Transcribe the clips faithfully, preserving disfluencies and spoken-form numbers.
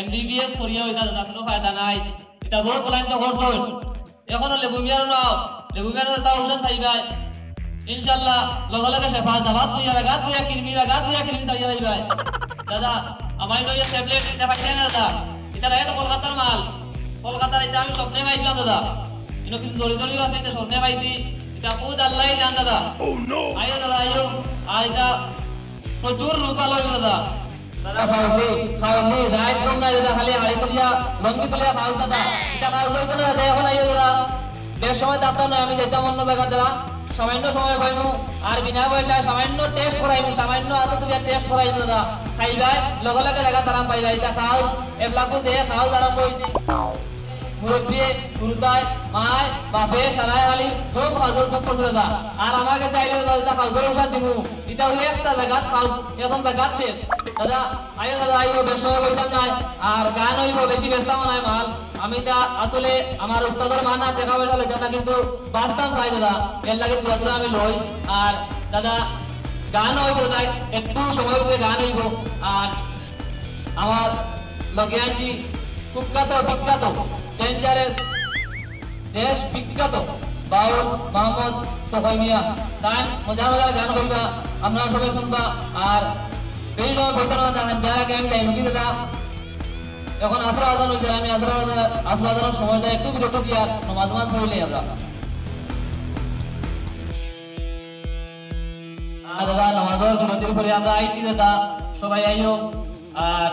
এমবিবিএস করিয়াও ইতা দাদা কুনু ফায়দা নাই। ইতা বউত পলাইন তো করছইন। এখনো লেবু মিয়ার নাও, লেবু মিয়ার দাদা ঔষধ খাইবায়। ইনশাআল্লাহ, লগে লগে শেফা দাবাত লইয়া রাগাত লইয়া কিরমি রাগাত লইয়া কিরমি চাইয়া যাইবায়। দাদা, আমার লইয়া ট্যাবলেট ইতা পাইছে না দাদা। ইতা রেট কলকাতার মাল। কলকাতার ইতা আমি স্বপ্নে পাইছিলাম দাদা। ইনো কিছু জড়ি জড়ি আছে, ইতা স্বপ্নে পাইছি। ইতা খুদ আল্লাহই জান দাদা। আইও দাদা, আইও। আর ইতা প্রচুর রূপা লইব দাদা। দাদা, খাওয়াইলি, খাওয়াইলি, রাইত ঘুম নাই দাদা, খালি হাড়ি তুলিয়া, লঙ্গি তুলিয়া খাওয়াইস দাদা। ইতা খাওয়াইস লইতো না দাদা, এখন আইও দাদা। বেশ সময় থাকতাম না, আমি যাইতাম অন্য জায়গা দাদা। সামান্য সময় পাইমু, আর বিনা পয়সায় সামান্য টেস্ট করাইমু, সামান্য আতো তুলিয়া টেস্ট করাইমু দাদা। খাইবায়, লগে লগে জায়গা আরাম পাইবায়। ইতা খাও, এবলাকু দে, খাও, আরাম পাইতে। মুরব্বি, গুরুতায়, মায়, বাপে, সারায় আলি, সব খাওয়ার দুঃখ করছে দাদা। আর আমাকে চাইলে দাদা, ইতা খাওয়ার ঔষধ দিমু। ইতা অইলো একটা জাগাত খাওয়ার, এখন জাগাত শেষ। দাদা, আইও দাদা, আইও, বেশ সময় লইতাম নায়। আর গান অইবো, বেশি বেচতাম নায় মাল। আমি ইতা আসলে আমার উস্তাদর মানা, টেকা পয়সা লইতাম না, কিন্তু বাচতাম চাই দাদা। এর লাগি থুড়া থুড়া আমি লই। আর দাদা, গান অইবো দাদা, একটু সময় অইবো গান অইবো। আর আমার লগে আছি কুখ্যাত বিখ্যাত ডেঞ্জারাস দেশ বিখ্যাত বাউল মোহাম্মদ সফাই মিয়া। তাইন মজার মজার গান কইবা, আপনারা সবে শুনবা। আর বেশি সময় বলতে না, জানেন যারা গান গাই মুখী দাদা। এখন আসর আজান অইছে, আমি আসর আজান, আসর আজানর সময় দেয় একটু বিরতি দিয়া নমাজ নমাজ পড়লে আমরা। আর দাদা, নমাজর বিরতির পরে আমরা আইছি দাদা, সবাই আইও। আর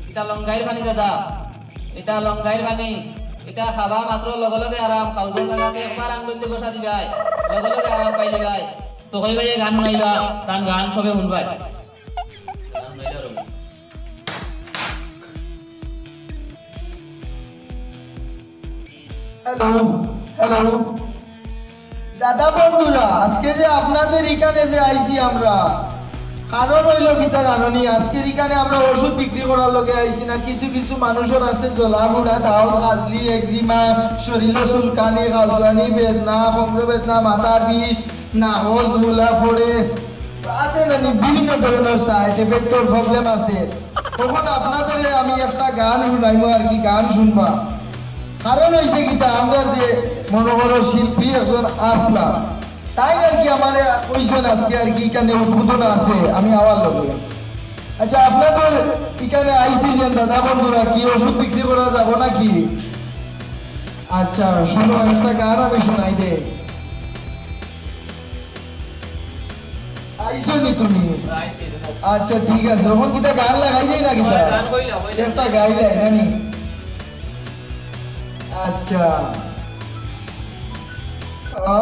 ইটা লঙ্গাইর পানি দাদা, ইটা লঙ্গাইর পানি, ইটা খাবা মাত্র লগে লগে আরাম, খাওয়ার জাগাতে একবার আঙ্গুল দি ঘষা দিবায়, লগে লগে আরাম পাইলিবায়। সখই ভাইয়ে গান হুনাইবা, তান গান সবে হুনবায়। Hello, hello. দাদা বন্ধুরা, আজকে যে আপনাদের এখানে যে আইছি আমরা, কারণ অইলো কিতা জানোনি? আজকের এখানে আমরা ওষুধ বিক্রি করার লগে আইছি না। কিছু কিছু মানুষর আছে জ্বলা পুড়া, দাউদ, খাজলি, একজিমা, শরীরো চুলকানি, খাউজানি, বেদনা, কোমরো বেদনা, মাথার বিষ, নাকো ধুলা পড়ে, আছে না নি? বিভিন্ন ধরনের সাইড এফেক্টর প্রবলেম আছে। তখন আপনাদের আমি একটা গান শুনাইমু আর কি, গান শুনবা। কারণ অইছে কিতা, আমরা যে মনে করো শিল্পী একজন আসলাম, তাইন আর কি আমারে কইছইন আজকে আর কি এখানে উদ্বোধন আছে, আমি আওয়ার লগে। আচ্ছা, আপনাদের এখানে আইছি যে দাদা বন্ধুরা, কি ওষুধ বিক্রি করা যাব নাকি? আচ্ছা, শুনো, একটা গান আমি শুনাই দে। আইছো নি তুমি? আইছি, আইছি। আচ্ছা, ঠিক আছে। অখন কিতা গান লাগাই দেই না কিতা? গান কইলা, কইলা। একটা গাইলাই না নি? আচ্ছা। আ,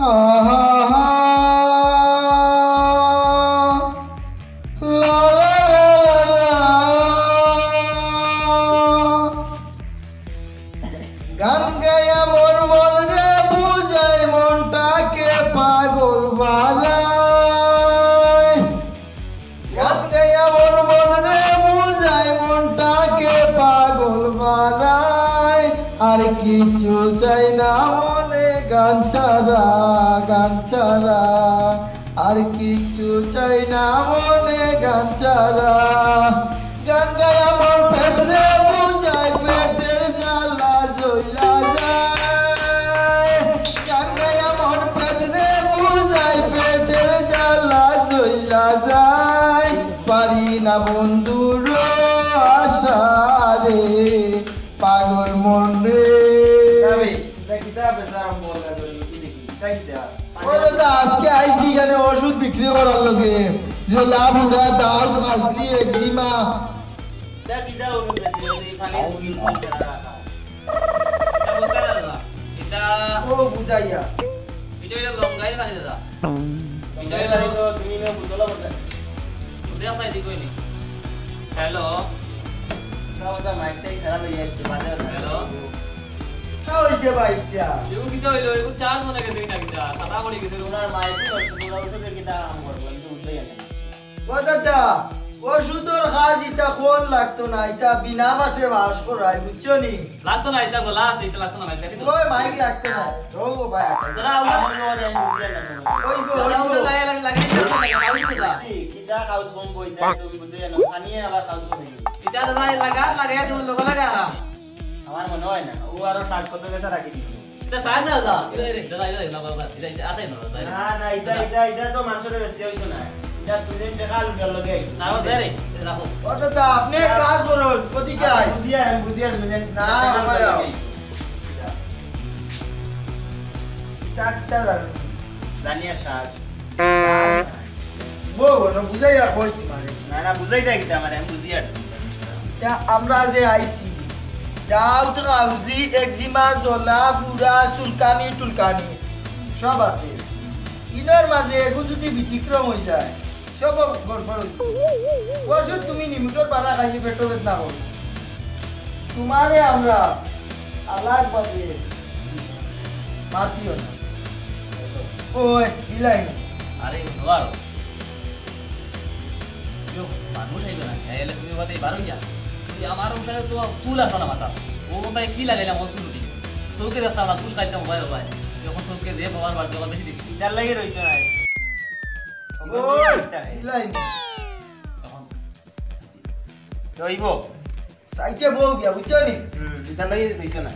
আ, হা, হা। লা, লা, লা, লা, লা। গান গাইয়া মন মনরে বুঝাই, মনটাকে পাগল বানাই। গান গাইয়া মন মনরে বুঝাই, মনটাকে পাগল বানাই। আর কিচ্ছু চাই না মনে গান ছাড়া, গান ছাড়া। আর কিচ্ছু চাই না মনে গান ছাড়া। গান গাইয়া মোর পেটরে বুঝাই, পেটের জ্বালা জ্বইলা যায়। গান গাইয়া মোর পেটরে বুঝাই, পেটের জ্বালা জ্বইলা যায়। পারি না বন্ধুর আশারে, পাগল মন রে। যাবে, দেখি, যাবে, যাবে, বল, যাবে, দেখি, দেখি, দেখি, দেখি। ওরে দা, আজকে আইছি এখানে ওষুধ বিক্রি করার লগে। যে লাভ উড়া, দাউদ, খাজলি, একজিমা। দেখি, দাও, ওষুধ বেশি, ওষুধ খালি ওষুধ খালি রাখা। এটা বুঝতে পারলাম না। এটা ও বুঝাইয়া। এটা হইলো লঙ্গাইর পানি দাদা। লঙ্গাইর পানি তো তুমি না বুঝলো বলতে। বুঝতে পারছি, ঠিক হয়নি। হ্যালো। কথা মাইক চাই সারা লইয়া একটু বাজে হলো। হ্যালো। তা হইছে ভাই, ইটা। এগুলো কিতা হইলো? এগুলো চার্জ মনে গেছে কিনা কিতা? খাতা পড়ে গেছে। ওনার মাইক তো হইছে, ওনার ওষুধের কিতা আরাম করবো, আমি তো উঠতেই জানি। ও দাদা, ওষুধর কাজ ইটা কোন লাগতো না, ইটা বিনা বাসে বাস করায়, বুঝছো নি? লাগতো না, ইটা গলা আছে, ইটা লাগতো না, মাইক লাগতো। ওই মাইক লাগতো না। ও ভাই। দাদা, ওষুধ আমি মনে হয় আমি বুঝতে পারলাম না। ওই গো, দাদা, ওই গো। ওষুধ লাগে, লাগে, লাগে, লাগে, লাগে, লাগে। জি, কি ইটা খাউজ কম বই, ইটা তুমি বুঝো জানো, পানিয়ে আবার খাউজ কম হইল। ইটা তো ভাই লাগাত লাগাই তুমি লোক লাগা আরাম। আমার মনে হয় না, ও আরো ষাট কত গেছে রাখি দিছিল। ইটা সার না দাদা, ইটা রে, দাদা, ইটা রে, না বাবা, ইটা, ইটা আতে না, দাদা। না, না, ইটা, ইটা, ইটা তো মানুষের বেশি হইতো না। ইটা তুমি টাকা আলু ডাল লগে আইছো। না, দাদা রে, ইটা রাখো। ও দাদা, আপনি এক কাজ করুন, ওদিকে আমি আয়। বুঝিয়া, আমি বুঝিয়া, বুঝিয়া। না, ইটা বাবা, লগে যাও। আইছো। ইটা কিতা জানো? জানিয়া সার। বউ, ওরা বুঝাইয়া কই তোমারে। না, না, বুঝাই দেয় কিতা আমারে, আমি বুঝি আর কি। তা আমরা যে আইছি, দাউদ, কাউজলি, একজিমা, জ্বলা, ফুরা, চুলকানি, টুলকানি, সব আছে। ইনোর মাঝে এগু যদি ব্যতিক্রম হয়ে যায়, সব গড়বড় হয়ে যায়। পরশু তুমি নিমুটর পাড়া খাইলে পেটো বেদনা করো। তোমারে আমরা আলাক ভাবে মাতিও না। ওই, দিলাই না। আরে, নোয়ারো। কেউ মানুষ আইবে না, এলে তুমি ওখানে বার হইয়া। তুই আমার অনুসারে তো চুল আসলো না মাথা। ও তাই কি লাগাইলাম, ও চুল উঠি। চৌকে দেখতাম না, দুষ খাইতাম, উপায় উপায়। যখন চৌকে দিয়ে বাবার বাড়ি, যখন বেশি দেখি। ইটার লাগি রইতো না। ওই, দিলাই না। তখন রইব। সাইডে বউ গিয়া, বুঝছো নি? হুম, ইটার লাগি রইতো না।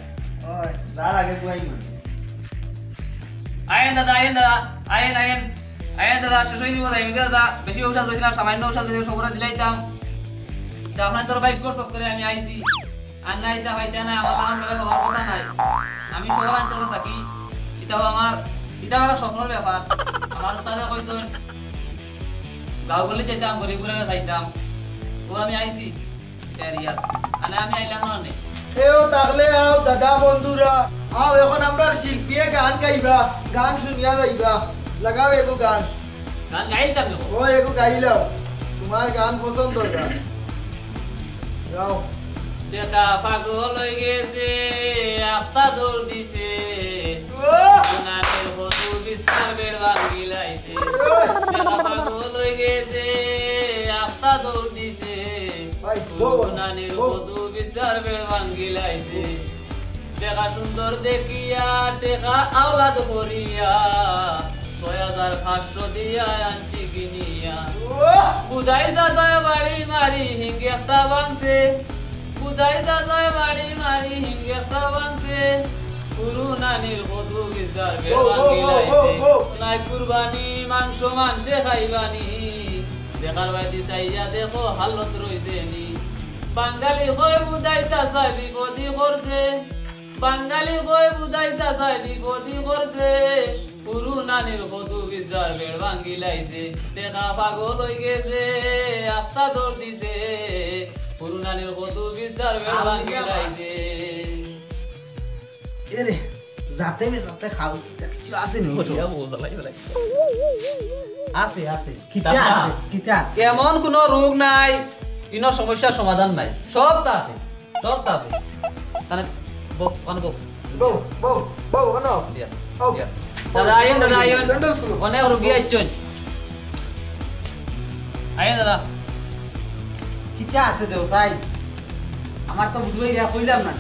ওই। যার আগে তুই আইব। আয়েন দাদা, আয়েন দাদা, আয়েন, আয়েন। আয়েন দাদা, শেষ হয়ে দিব, যাইবি দাদা। বেশি ঔষধ রয়েছে না, সামান্য ঔষধ রয়েছে, সবরা দিলাইতাম। তা আপনার তোর বাইক কর চক্করে আমি আইছি। আর না, ইটা হইতে না, আমার লাগান বেলা হওয়ার কথা নাই। আমি শহরাঞ্চলে থাকি, ইটাও আমার, ইটা আমার স্বপ্নর ব্যাপার। আমার উস্তাদে কইছইন, গাঁও গলি যাইতাম, গরিব গুলারে চাইতাম। ও আমি আইছি, এরিয়া। মানে আমি আইলাম না অনেক। এও থাকলে আও দাদা বন্ধুরা, আও এখন আমরার শিল্পীয়ে গান গাইবা, গান শুনিয়া যাইবা। লাগাও এগো গান। গান গাইতাম দেখো। ও এগো গাইলাও, তোমার গান পছন্দ গান। গাও। বেটা পাগল হয়ে গেছে, আত্মা দৌড় দিছে। ও! গুনানের কত বিস্তার বেড় ভাঙ্গিলাইছে। ও! বেটা পাগল হয়ে গেছে, আত্মা দৌড় দিছে। ভাই, বউ, বউ, গুনানের বউ। কত বিস্তার বেড় ভাঙ্গিলাইছে। দেখা সুন্দর দেখিয়া, টেকা আওলাদ করিয়া, ছয় হাজার পাঁচশো দিয়া আনছি কিনিয়া। ওহ! বুধাই চাচায় বাড়ি মারি হিঙ্গে একটা ভাঙছে। বুধাই চাচায় বাড়ি মারি হিঙ্গে একটা ভাঙছে। গুরু নানির কদু বিদ্যার বেড় বউ, বউ, বউ, ভাঙিলাইছে। বউ, বউ। নাই কুরবানি, মাংস মানষে খাইবানি। দেখার বায়দি চাইয়া দেখো হালত রইছে নি। বাঙালি কয় বুধাই চাচায় বিপদি করছে। বাঙালি কয় বুধাই চাচায় বিপদি করছে। গুরু নানির কদু বিদ্যার বেড় ভাঙ্গিলাইছে। দেখা পাগল হয়ে গেছে, আত্মা দৌড় দিছে। গুরু নানির কদু বিদ্যার বেড় ভাঙ্গিলাইছে। এরে, যাতে বে যাতে খাও, কিছু আছে নি? বলিয়া বল, লাই, লাই। আছে, আছে। কিতা আছে? কিতা আছে? এমন কোনো রোগ নাই, ইনো সমস্যার সমাধান নাই। সবতা আছে। সবতা আছে। তাহলে বউ, মানে বউ। বউ, বউ, বউ, অনো। দিয়া, বউ। দিয়া। দাদা, আইন, দাদা, আইন। স্যান্ডেল খুলো। অনেক রুগী আইছইন। আইন, দাদা। কিতা আছে দেও, চাই? আমার তো বুঝবাই রে, কইলাম না।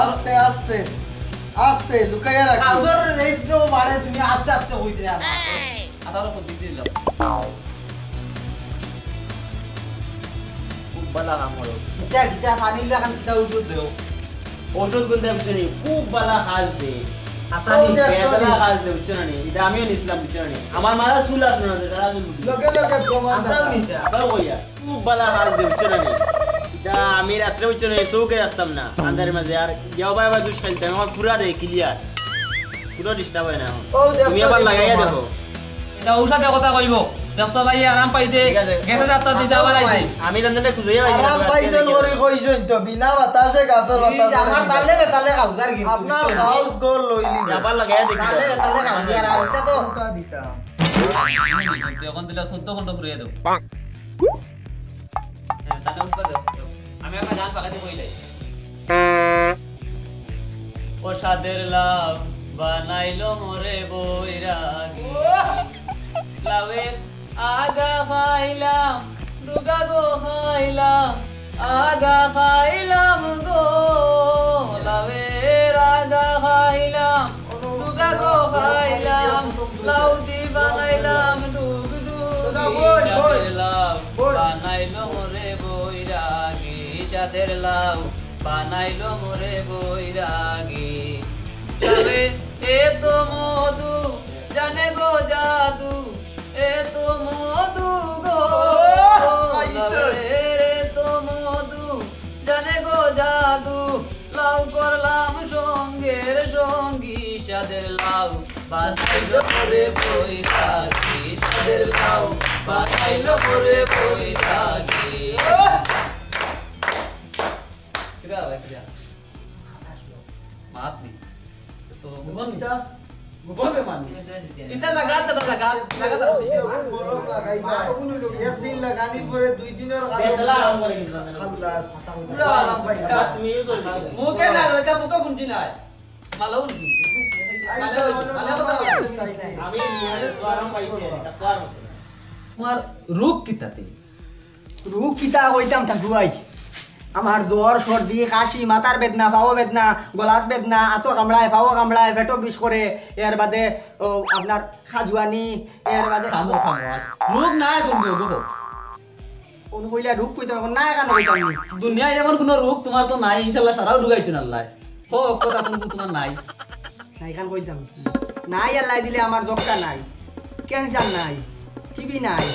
আস্তে, আস্তে, আস্তে, লুকাইয়া রাখিস। কাগজর রেস নো বাড়ে, তুমি আস্তে আস্তে কই দিলে আমার। আঠারো চব্বিশ দিলাম। খুব বালা কাম করো। কিতা, কিতা, পানির লাখান কিতা ঔষধ দেও? ঔষধ গুনতে বুঝছো নি? খুব বালা কাজ দে। আসানি। খুব বালা কাজ দে, বুঝছো না নি? ইটা আমিও নিছিলাম, বুঝছো না নি? আমার মাথার চুল আসলো না, তারা চুল উঠে। লগে লগে প্রমাণ আসাও দেখা। নিতা। আসাও কইয়া। খুব বালা কাজ দে, বুঝছো না নি? ইটা আমি রাত্রে, বুঝছো না নি, চৌকে রাখতাম না, আন্ধারের মাঝে। আর গিয়াও বাই আবার দুষ খেলতাম, আমার পুরা দে, ক্লিয়ার। কোনো ডিস্টার্ব হয় না এখন। ও, দেখছো তুমি আবার নি লাগাইয়া প্রমাণ? দেখো। ইটা ঔষধে কথা কইব। দেখছো ভাই, আরাম পাইছে। ঠিক আছে। গেছে সাতটা দিছে, আবার আইছে। আমি জানতে না খুঁজে পাইছি না, আরাম পাইছে আজকে দেখি। কইছইন তো, বিনা বাতাসে গাছর বাতাস। আমার তালে বেতালে কাউজার কিন্তু, আপনার বুঝছো? হাউস গোল লইলি। আবার লাগাইয়া দেখি। তালে বেতালে কাউজার, আর ইটা তো উল্টা দিতাম। কিন্তু এখন দিলা চোদ্দ খণ্ড ফুরিয়ে দেব। হ্যাঁ, তাহলে উঠবা দেও, দেও। আমি একটা গান পাকাতে কই যাই। ও সাদের লাউ বানাইলো মোরে বৈরাগী। লাউয়ের আগা খাইলাম, ডুগা গো খাইলাম, আগা খাইলাম গো। লাউয়ের আগা খাইলাম, ডুগা গো খাইলাম, লাউ দি বানাইলাম ডুগ ডুগ। বানাইলো মোরে বৈরাগী, সাধের লাউ বানাইলো মোরে বৈরাগী। তবে এত মধু, জানে গো জাদু, এত মধু গো, ও, আইছে। তবে এত মধু, জানে গো জাদু, লাউ করলাম সঙ্গের সঙ্গী, সাধের লাউ বানাইলো মোরে বৈরাগী, সাধের লাউ বানাইলো মোরে বৈরাগী। কিরা ভাই, কিরা? মাত নি। তো গোপন ইতা? গোপন বেমান নি। ইতা লাগা, ইতা লাগা, লাগা, লাগা। বরফ লাগাই না। একদিন লাগানি পরে দুই দিনর বেদলা আরাম করে কিন্তু। খালাস। পুরা আরাম পাই। মুখে না, ইটা মুখে বুনছি না। মালা বুনছি। মালা বুনছি। মালা বুনছি। আমি নিয়ে তো আরাম পাইছি, ইটা তো আর হচ্ছে না। তোমার রোগ কিতাতে? রোগ কিতা কইতাম ঠাকুর ভাই? আমার জ্বর, সর্দি, কাশি, মাথার বেদনা, পাও বেদনা, গলাত বেদনা, আতো কামড়ায়, পাও কামড়ায়, পেটো বিষ করে, এর বাদে, ও, আপনার খাজুয়ানি, এর বাদে থামো, থামো, আর রোগ নাই কোন রোগ, গো? কোন কইলা রোগ কইতাম, এখন না এখান কইতাম নি। দুনিয়ায় এমন কোনো রোগ তোমার তো নাই, ইনশাল্লাহ সারাও ঢুকাইছো না আল্লাহ। হো, কথা কোন তোমার নাই। না, এখান কইতাম। নাই আল্লাহ দিলে আমার যক্কা নাই, ক্যান্সার নাই, টিবি নাই।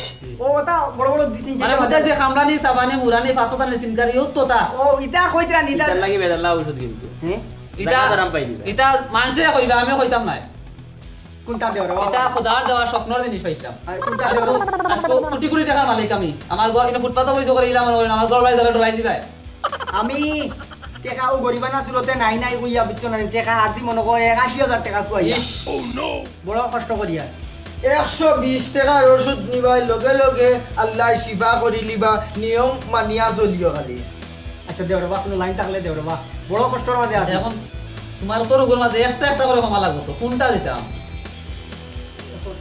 ও কথা বড় বড় দুই তিন মানে চারটা বুঝা যে খামড়ানি, সাবানি, মুরানি, ফাততানি, সিনকারি, ও তো তা। ও, ইতা কইতরা নি, ইতা। ইতার লাগি বেদাল্লা ঔষধ কিন্তু। হ্যাঁ? ইতা, জাগাত আরাম পাই দিবা। ইতা মানষে কইবা, আমি কইতাম নাই। কোনটা দেওয়ার বাবা? ইতা খোদার দেওয়া স্বপ্নর জিনিস পাইছিলাম। আর কোনটা আজকে, দেওয়ার? আজকে কোটি কোটি টাকার মালিক আমি। আমার ঘর ইনো ফুটপাতও বইছো করে ইলাম, আমার ঘর বাড়ি তারা ডরাই দিবায়। আমি টেকাও গরিবানা সুরতে নাই নাই কইয়া, বুঝছো না নি? টেকা হারছি মনে কয় একাশি হাজার টেকা খুয়াইয়া। ইস। বড় কষ্ট করিয়া। একশো বিশ টেকার ওষুধ নিবায়, লগে লগে আল্লায় শিফা করি লিবা, নিয়ম মানিয়া চলিও খালি। আচ্ছা, দেও রে বা, কোনো লাইন থাকলে দেও রে বা। বড় কষ্টর মাঝে আছি। এখন তোমার তো রোগের মাঝে একটা একটা করে কমা লাগবো তো, কোনটা দিতাম?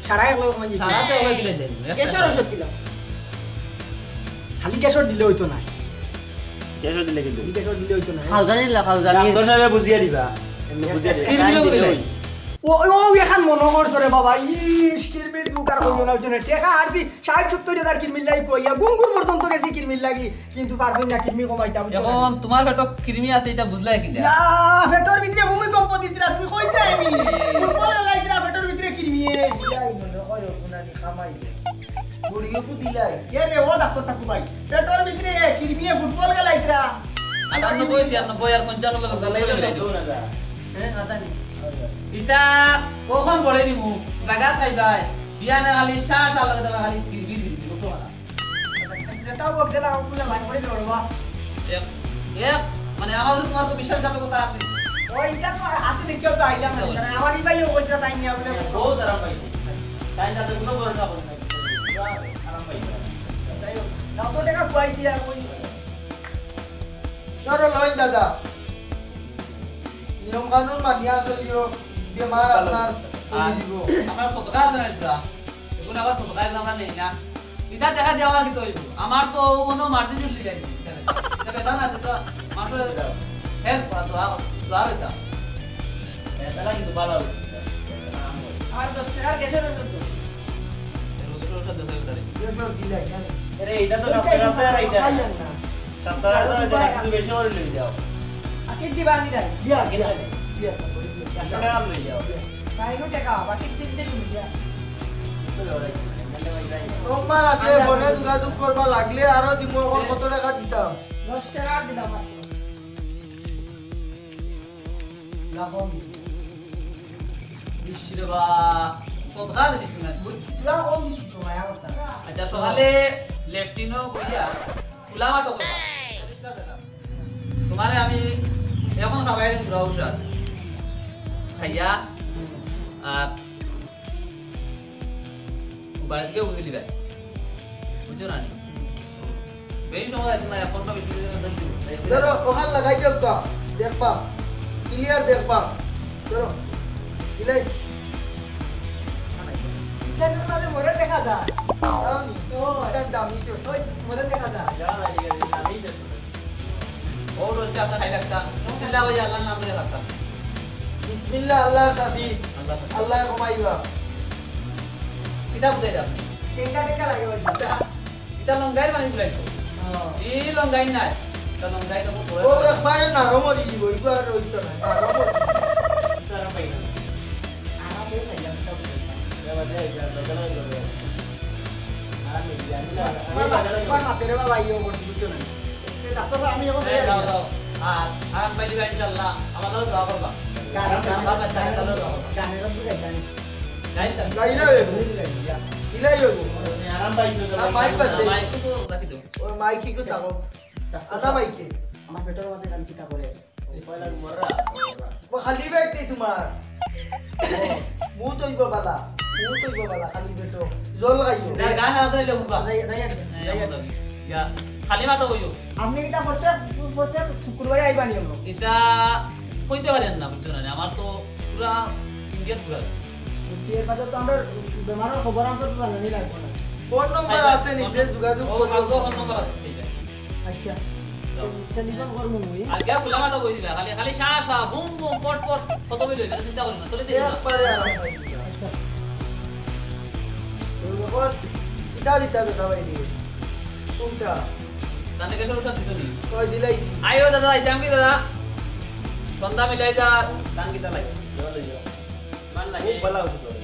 সারা এক লগে কমাই দিতাম। সারা তো এক লগে দিলে দেন। একটা গ্যাসের ওষুধ দিলাম। খালি গ্যাসের দিলে হইতো না। গ্যাসের দিলে কিন্তু। খালি গ্যাসের দিলে হইতো না। খালজানি দিলা, খালজানি। ডাক্তার সাহেবে বুঝিয়া দিবা। এমনি বুঝিয়া দিবা। কিরমিরও দিলে। ও, ও, এখান মনে করছো রে বাবা। ইস, কিরমির দুকার কইও না, ওই জন্য টেকা আর দি ষাট সত্তর হাজার কিরমির লাগি কইয়া গুঙ্গুর পর্যন্ত গেছি কিরমির লাগি। কিন্তু পারছইন না কিরমি কমাইতা, বুঝছো না? এখন তোমার পেটো কিরমি আছে, ইটা বুঝলায় কিলা? ইয়া, পেটর ভিতরে ভূমিকম্প দিতরা, তুমি কইতায় নি? ফুটবল খেলাইতরা, পেটর ভিতরে কিরমিয়ে। ইলাই মনে হয়, ওখানে কামাইবে। বুড়িও কু দিলাই। এ রে, ও ডাক্তার ঠাকু ভাই, পেটর ভিতরে কিরমিয়ে ফুটবল খেলাইতরা। আটানব্বই, ছিয়ানব্বই আর পঞ্চান্ন লগে গুণ করে দিলাইতো। হ্যাঁ, আসানি। ইতা কখন বলে দিমু? জাগা খাইবায়। বিয়ানে খালি শা শা লাগে, তাহলে খালি বিড় বিড় বিড় বিড়, বুঝছো না? যেটা হোক, যেটা হোক, বলে লাইন করে দিও রে বা। এক, এক, মানে, আমার উপরে তোমার তো বিশ্বাসঘাতকতা আছে। ও, ইটা তো আর আছে দেখি, কেউ তো আইডিয়া নাই। আমার এই ভাইও বলছে, তাই নিয়ে বলে। বহুত আরাম পাইছি। তাই তাতে কোনো ভরসা করে নাই। আরাম পাইছি। যাই হোক, যত টাকা খুয়াইছি আর ওই। চলো, লইন দাদা। নিয়ম কানুন মানিয়া চলিও, বেমার আপনার কমি আর দিব। আপনার সদকা আছে না, ইতরা? এখন আবার সদকা এখন আমরা নেই না। ইতা দেখা দিয়ে আমার কিতা অইবো? আমার তো অনো মার্সি দিল দিয়ে আইছি। ইতা বেচা না, তো মানুষের হেল্প করা, দোয়া, দোয়া রইতাম। এ, তাহলে কিন্তু ভালো হবে। আর দশ টাকার গ্যাসের ওষুধ তো। এর মধ্যে তো ওষুধ দেবে তাহলে। গ্যাসের দিলাই, জানি। আরে, এটা তো ওই সপ্তাহে সাইড সপ্তাহে আর আইতে হয় না। খাইলেন না। সপ্তাহে আর তো আইতে হয় না, কিছু বেশি করে লই যাও। আকিব দিবা আনি দেয়। দিয়া, দিয়া, দিয়া। একশো টাকা লই যাও। তাইনও টাকা, বাকি তিন দিন দিয়া। নম্বর আছে, ফোনে যোগাযোগ করবা লাগলে আরো দিমু, এখন কত টাকা দিতাম? দশ টাকা দিলাম মাত্র। না, কম দিছি। ইস রে বা, সদকা দিছি না। বুঝছি, তোরা কম দিছি তো, ভাই, আমার টাকা। আচ্ছা, সকালে লেট্রিনও করিয়া, খোলা মাঠও করবা। পরিষ্কার জাগা। তোমারে আমি এখন খাবাই দিন, তোরা ঔষধ। খাইয়া, আর বাড়িত গিয়া বুঝি লিবায়। বুঝছো না নি? বেশি সময় আছে না, পনেরো বিশ মিনিটের মধ্যে দিব। ধরো, ওখান লাগাই যাও তো, দেখবা। ক্লিয়ার দেখবা। ধরো, দিলাই। ইতার মাঝে মরে দেখা যায়। যাও নি। ও। ইতার দামি তো। ওই, মরে দেখা যায়। যা না, ঠিক আছে, দামি তো। ও রোজটা আপনার খাই রাখতাম। বিসমিল্লাহ কইয়া আল্লাহর নাম ধরে রাখতাম। বিসমিল্লাহ আল্লাহ শাফি। আল্লাহ শাফি। আল্লাহ কমাইবা। কিতাব দে আপনি। টেকা টেকা লাগে ভাই। ইতা লঙ্গাইর পানি ঘুরাইছো। ই লঙ্গাই নাই। তা লঙ্গাই তো বহুত বড়। ও একবারে নরম অই গেল, ইবার অইতো না। নরম অই গেল। আরাম পাই না। আরাম অই গেল, সব অই গেল। এবার যাই, এবার যাই, এবার যাই। আরাম অই গেল। তোমার মা-, তোমার মাতে রে বাবা, ইয়ে করছে, বুঝছো না? এই ডাক্তার সাহেব, আমি এখন এই যাই। যাও, যাও। আর আরাম পাইলিবা ইনশাআল্লাহ। আমার লগে দোয়া করবা। গান, গান, আমার বাচ্চা, গান, আমার লগে দোয়া করবা। গানের মধ্যে গাই, গান। গাইতাম। গাইলা অইবো। গাইলা। ইলাই অইবো। আরাম পাইছো তো? না, মাইক বাদ দে। মাইক তো রাখি দাও। ও মাইক কি কথা কও? আচ্ছা, মাইকে। আমার পেটর মাঝে গান কিতা করে? ও খালি পেট নি তোমার। মুত অইবো বালা। মুত অইবো বালা, খালি পেটো। জল খাইও। যার গান আলাদা অইলে উঠবা। যাই, যাই, যাই। ইয়া, খালি মাঠো অইও। আপনি কিতা প্রত্যেক, প্রত্যেক শুক্রবারে আইবা নি আমরা? ইটা কইতে পারেন না, বুঝছো না? আমার তো পুরা ইন্ডিয়াত ঘুরা। বুঝছি, এর মাঝে তো আমরা বেমারর খবর আমরা তো জানানি লাগবো না। ফোন নম্বর আছে নিচে, যোগাযোগ ও, করবো। কালকে ফোন নম্বর আছে, ঠিক আছে। আচ্ছা। যাও। টেলিফোন করবো মুই। আর গিয়া খোলা মাঠো বই দিবা, খালি, খালি শা শা, বুম বুম, পট পট, কত বই লইবে, চিন্তা করি না, চলে যাই। একবারে আরাম পাই। আচ্ছা। ওই রকম কিতা দিতা দাদা ভাই দিয়ে? কোনটা? তানে কেসে ঔষধ দিছো নি? কই দিলাইছি। আইও দাদা, আইতাম কি দাদা? সন্ধ্যা মিলাই যার। গান কিতা লাগে? জল অই যাও। গান লাগে। খুব ভালো ঔষধ করে।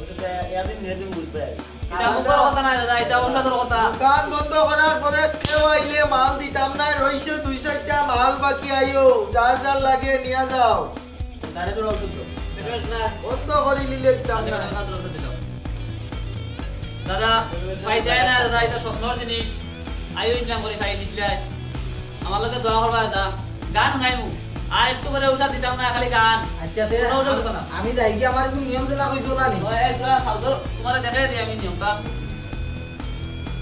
ওটা তো একদিন দুই দিন বুঝবে আর কি। ইটা মুখর কথা নায় দাদা, ইটা ঔষধর কথা। দোকান বন্ধ করার পরে কেউ আইলে মাল দিতাম না, রইছে দুই চাইরটা মাল বাকি, আইও, যার যার লাগে নিয়া যাও। তারে তো ঔষধ দাও। বন্ধ করি নিলে দিতাম না। দাদা, পাই যায় না দাদা, ইটা স্বপ্নর জিনিস। আইও ইসলাম করি পাই দিছিলাই। আমার লগে দোয়া করবা দাদা। গান হুনাইমু। আর একটু করে ঔষধ দিতাম না, খালি গান। আচ্ছা, তে কোনো ঔষধ দিতাম না। আমি যাই গিয়া, আমার একটু নিয়ম যেটা কইছো না নি? ওই, এই তোরা খাও তো, তোমারে দেখাই দিই আমি নিয়মটা।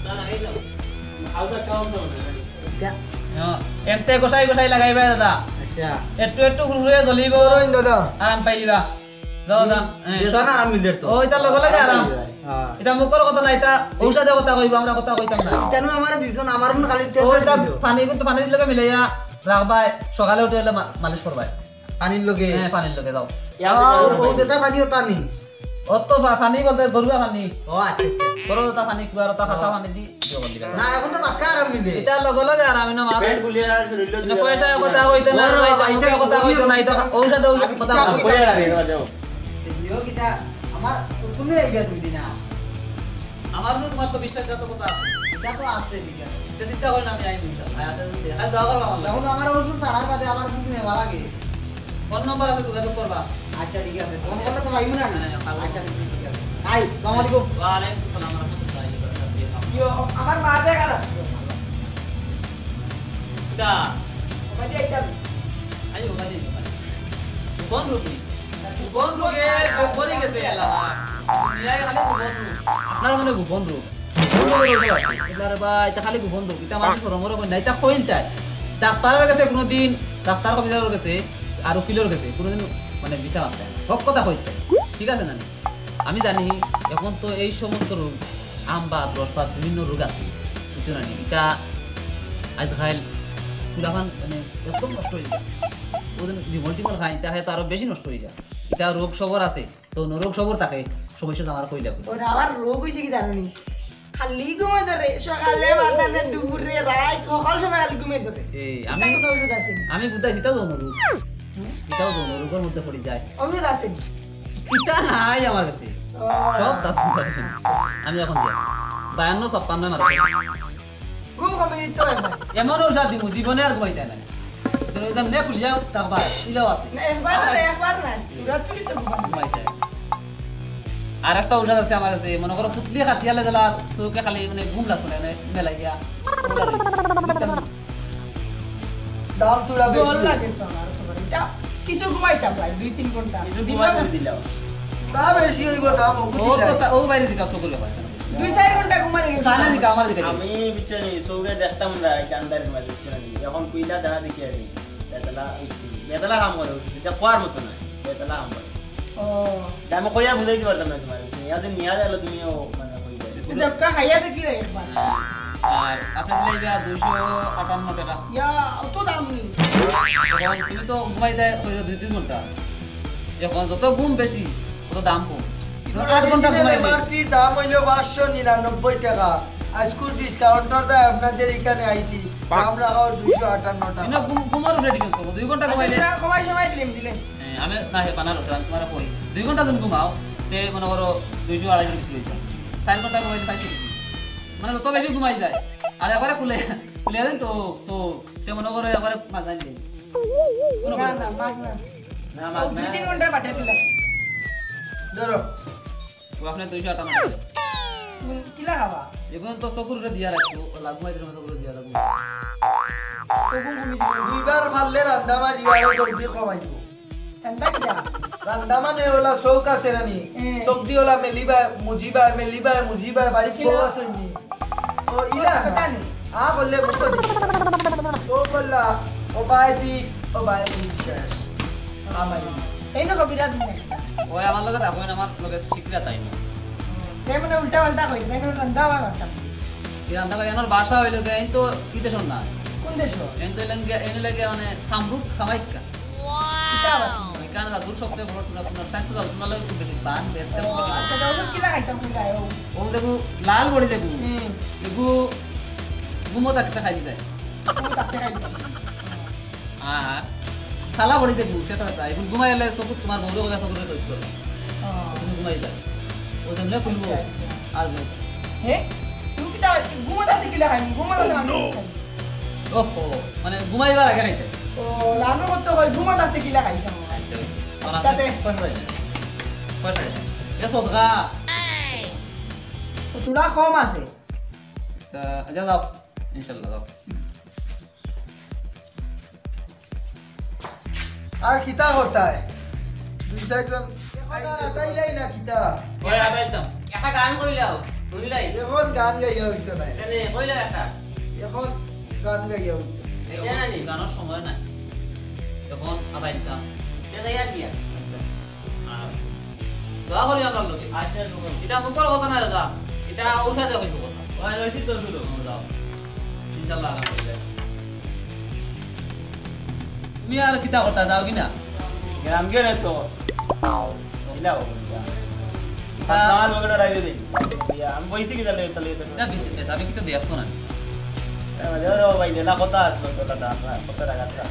দাদা, এই যাও। খাও তো, খাও তো, না। আচ্ছা। হ্যাঁ, এমতে গোসাই গোসাই লাগাইবা দাদা। আচ্ছা। একটু একটু হুরহুরে জ্বলিব। করইন দাদা। আরাম পাইলিবা। দাদা, হ্যাঁ। বেজান আরাম মিলের তো। ও, ইটা লগে লগে আরাম। হ্যাঁ। ইটা মুখর কথা না, ইটা ঔষধে কথা কইবো, আমরা কথা কইতাম না। ইটা নু আমারে দিছো না, আমার মন খালি ও, টেবলেট ইটা দিছো। পানি কিন্তু পানির লগে মিলাইয়া রাখবায়, সকালে উঠে হইলে মা-, মালিশ করবায়। পানির লগে? হ্যাঁ, পানির লগে দাও। ও, ও যেটা পানি ওটা নি? ও তো পা-, পানি বলতে গরুয়া পানি। ও, আচ্ছা, আচ্ছা। গরু যেটা পানি, কুয়ার ওটা, খাসা পানি দি। না, এখন তো পাক্কা আরাম মিলে। ইটা লগে লগে আরাম, ইনো মা। পেট ফুলিয়া আর শরীর মানে পয়সা কথা কইতো না, ওরে বাবা, ইটা কথা কইতো না, ইটা ঔষধ, ঔষধ আমি কথা কিতা কইতো। কইয়া রাখে, যাও। ইয়ো কিতা, আমার কোন আইবা তুমি দিনা? আমার উপর তোমার তো বিশ্বাসঘাতকতা আছে। ইটা তো আছে, ঠিক আছে। ইটা চিন্তা করেন, আমি আইমু ইনশাআল্লাহ। আয়, আয়, আয়, দোয়া করবা আমার লাগি। এখন আমার ঔষধ ছাড়ার বাদে আমার কিন্তু নেওয়া লাগে। ফোন নম্বর আছে, যোগাযোগ করবা। আচ্ছা, ঠিক আছে। ফোন করলে তো পাইমু না নি? হ্যাঁ, পাইমু। আচ্ছা, ঠিক আছে, ঠিক আছে। আই, আসসালামু আলাইকুম। ওয়ালাইকুম আসসালাম ওয়া রাহমাতুল্লাহি ওয়া বারাকাতুহু। ইয়ো, আমার মা দেখার আসলো। কিতা? ওবায়দি আইতাম। আই, ওবায়দি, ওবায়দি। কোন রোগী? কোন রোগে পড়ি গেছে এলা? দুনিয়ায় খালি গোপন রোগ। আপনার মানে গোপন রোগ। গোপন রোগের ঔষধ আছে। এবার বা, ইটা খালি গোপন রোগ। ইটা মানুষ শরম করে কয় না। ইটা কইল চায়। ডাক্তারের গেছে কোনোদিন, ডাক্তার কবিরাজর গেছে, আর উকিলর গেছে, কোনোদিন মানে মিছা মাত চায় না। হক কথা কইতে। ঠিক আছে না নি? আমি জানি, এখন তো এই সমস্ত রোগ, আম বা রস বা বিভিন্ন রোগ আছে। বুঝছো না নি? ইটা আজকাল ফুলাফান মানে একদম নষ্ট অই যায়। ওদের বিমল টিমল খায়, ইটা খায় তো আরো বেশি নষ্ট অই যায়। ইটা রোগ সবর আছে। তো নরক সবর থাকে, সমস্যা তো আমার কইলা কই। ওরে, আমার রোগ অইছে কি জানো নি? খালি ঘুমাই ধরে, সকালে, মাঝানে, দুপুরে, রাইত, সকাল সময় খালি ঘুমাই ধরে। এই, আমি, ইটা কোনো ঔষধ আছে নি? আমি বুঝাইছি, ইটাও তো নরক। ইটাও তো নরকর মধ্যে পড়ি যায়। ঔষধ আছে নি? ইটা নাই আমার কাছে। ও। সব দাস দাস। আমি এখন যাই। বায়ান্ন ছাপ্পান্ন মারছে। ঘুম কমে দিতে হয় ভাই। এমন ঔষধ দিমু, জীবনে আর ঘুমাইতে না। তুমি যেমনে খুলি যাও, তারপর ইলাও আছে। না, একবার না, একবার না। তোরা তুই তো ঘুমাবি। ঘুমাইতে। আর একটা ঔষধ আছে আমার কাছে, মনে করো পুতলি খাতিয়ালে দিলা, চোখে খালি মানে ঘুম লাগতো না, মানে মেলাই দিয়া। দাম থোড়া বেশি। ডর লাগে তো আমার তোমার। ইটা কিছু ঘুমাইতাম ভাই, দুই তিন ঘন্টা। কিছু ঘুমাই দিলাম। তা বেশি অইবো দাম, ও ও তো দিলাই। তা-, ও বাইরে দিকে চোখের ব্যাপার। দুই চাইর ঘন্টা ঘুমানি গেছে। কানে দিকে, আমার দিকে। আমি বুঝছো নি, চোখে দেখতাম না, এই জানদার ঘুমাই বুঝছো নি। এখন কইলা দানা দেখি আর কি। বেতলা, বেতলা কাম করে, এটা খোয়ার মতো না, বেতলা কাম করে। ও। তা আমি কইয়া বুঝাইতে পারতাম না তোমার, ইয়াতে নিয়া গেল তুমিও মানে কই যাবে। তুই দেখা খাইয়া দেখি রে একবার। আর আপনি দিলে ইবা দুইশো আটান্ন টাকা। ইয়া, অত দাম নি। এখন তুমি তো ঘুমাই দেয় ওই দুই তিন ঘন্টা। এখন যত ঘুম বেশি, তত দাম কম। আট ঘন্টা ঘুমাই দেয়। এমআরপির দাম অইলো পাঁচশো নিরানব্বই টাকা। আইজকুর ডিসকাউন্টর দায় আপনাদের এখানে আইছি। দাম রাখা অর দুইশো আটান্ন টাকা। ইনো ঘুম, ঘুমর উপরে ডিফেন্স করবো। দুই ঘন্টা ঘুমাইলে আচ্ছা, কমাই সময় দিলাম, দিলাম। হ্যাঁ, আমি না হে বানার ওটা, আমি তোমার কই। দুই ঘন্টা দিন ঘুমাও, তে মনে করো দুইশো আড়াইশো বিক্রি হয়ে যায়। চার ঘন্টা ঘুমাইলে চারশো বিক্রি। মানে যত বেশি ঘুমাই যায়। আর একবারে খুলে, খুলে দেন তো, তো, তে মনে করো একবারে মাঝে নেই। কোনো না, না, মাগ না। না, মাগ ও, দুই না। তিন ঘন্টা পাঠিয়ে দিলাম। ধরো। ও আপনার দুইশো আটান্ন টাকা। তুমি কিলা খাবা? এখন তো চকুর উপরে দিয়া রাখবো, ও লাগু মাঝে চকুর উপরে দিয়া রাখবো। তখন কমি দিবো। দুইবার ফাললে রান্দা মারি আরো জলদি কমাই দিবো। রান্দা কিলা? রান্দা মানে ওলা চোখ আছে না নি? হ্যাঁ। চোখ দি ওলা মেলিবা, মুজিবা, মেলিবা, মুজিবা, বাড়িত কিলা? বউ আছে নি? ও, ইলা? কথা নি? আ বললে বুঝতে দিস। ও বললা, ও ভাই দি, ও ভাই দি, শেষ। আমার এই না কবিরা দিন। ওই আমার লগে থাকো না, আমার লগে শিখরা তাই না। তে মানে উল্টা পাল্টা কই, তাই না রান্দা আবার ভাষা। এই রান্দা লাগে, আমার ভাষা হইলো যে, এই তো বিদেশ না। কোন দেশ? এই তো এলান গিয়া, এই লাগে মানে কামরূপ, কামাখ্যা। কিতা আবার? ওইখানে যা দূর সবচেয়ে বড় টুনা, টুনা, তাই তো যা, টুনা লাগে খুব বেশি পান, বেচতে ও, খুব বেশি। আচ্ছা, তা ওষুধ কিলা খাইতাম, কই যায়? ও। ও দেখো, লাল বড়ি দেখো। হুম। এগু ঘুমো থাকতে খাই দিবে। ঘুমো থাকতে খাই দিবে। আর খালা বড়ি দেখো, সেটা কথা। এখন ঘুমাইলে চকুত তোমার বউরে কথা চকুরে ধরতে হবে। ও। তুমি ঘুমাইলে। ও যেমনে খুলবো। আচ্ছা, আচ্ছা। আর হে? তুমি কিতা, ঘুমো থাকতে কিলা খাই? ঘুমো থাকতে আমি খাই। ওহো, মানে ঘুমাইবার আগে খাইতে? ও, লাভ করতে হয়, ঘুমো থাকতে কিলা খাইতাম? আচ্ছা, হইছে। আমার আচ্ছা, তে। পয়সা হয়ে যায়। পয়সা হয়ে যায়। এ সদকা। ও, তোরা কম আছে। তা, আচ্ছা, যাও। ইনশাল্লাহ, যাও। আর কিতা করতায়? দুই চাইরজন আটাইলাই না কিতা? ওই আটাইতাম। একটা গান কইলাও, শুনিলাই? এখন গান গাইয়া হইতো না। কেনে? কইলাও একটা। এখন গান গাইয়া হইতো। এটা না নি? গানোর সময় নাই। এখন আটাইতাম। এটা গাইয়া দিয়া। আচ্ছা। আর দোয়া করি আমরার লগে। আচ্ছা, দোয়া করি। এটা মুখর কথা না দাদা, এটা ঔষধে হইব কথা। ওই রশিদ তো শুনো। হুম, যাও। ইনশাআল্লাহ আরাম হয়ে যায়। তুমি আর কিতা কথা যাও কি না? গ্রাম গেলে তো। ইলা বাবু, ইলা। তা আমার লগে রাইলে দেই। ইয়া, আমি বইছি কি তাহলে, তাহলে, তাহলে? না, বেশি, বেশি, আমি কিছু দেখছো না। এ, ভাই, ও ভাই, যে না কথা আসলো তো, দাদা, আপনার কথা রাখা আছে।